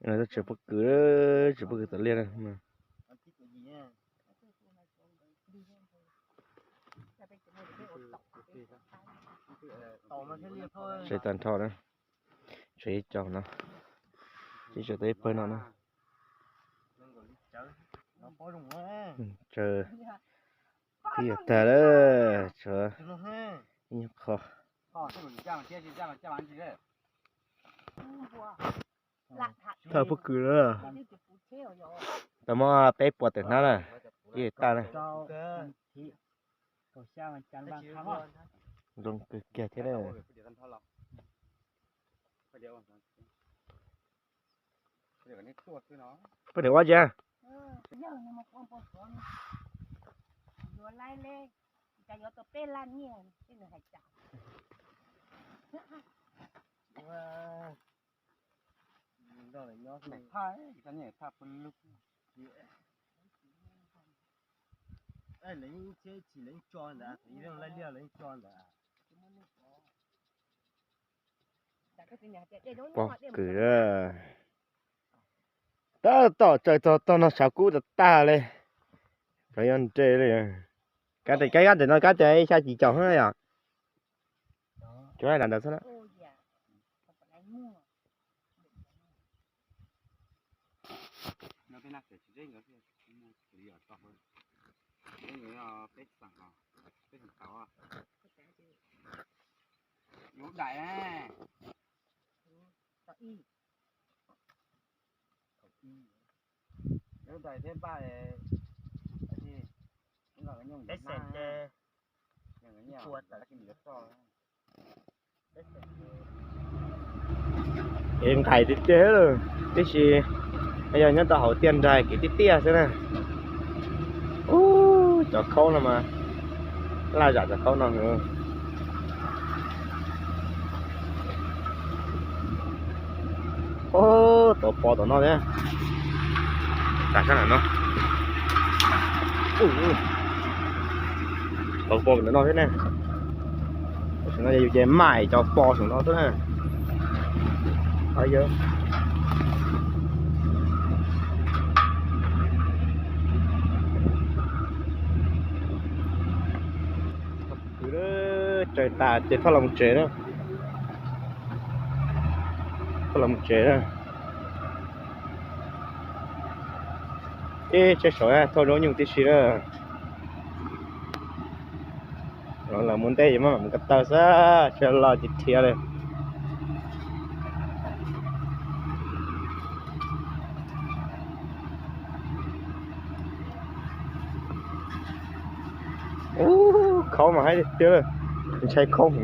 Tsev pob kws, tsev pob kws tom liaj na. Tsev tag nrho na. Tsev ib co no, tsev tseem tau ib pawg no na. Tsev twb yuav tag lawm, tshuav ib nyuag qho. Thawj pob kws na, tau muab peb puas tawm hnab na, ib tag na. Zoo kawg kiag thiab na. Poj niam ua tsi? Lawv yeej ib txhiab ib txhis lawv yeej tso ntawd, ib leeg laij liaj lawv yeej tso ntawd. Pob kws, tab tom tsaws txog tog no tshav kub tas tag li. Cov yog nres li. Kab tes kab, kab tes no kab tes xya caum xwb yom. Cov lam ntawd xwb na. Lub dais thiab npaj, peb xeem ces ib puas tawm. Ces nqaim tiag tiag, tiam sis yog nyob rau hauv tiaj nraig kev tiaj tiaj xwb na. Ub, cov khaub no mas laj zam cov khaub no. Ub, tau pov tom no thiab. Tam sab no, tau pov ntawm no thiab ne. Tam sim no yus ces maim cov pov saum no xwb na. Tsaws tas ces thauj los mus tsev na. Thauj los mus tsev na. Ib tsheb saum thauj zaub nyuj tib si na. Los mus ntej yuav maj mam mus ko taw xwb, tsheb loj ces dhia li. Ub, khaub mas haib tiag, ntshai khaub.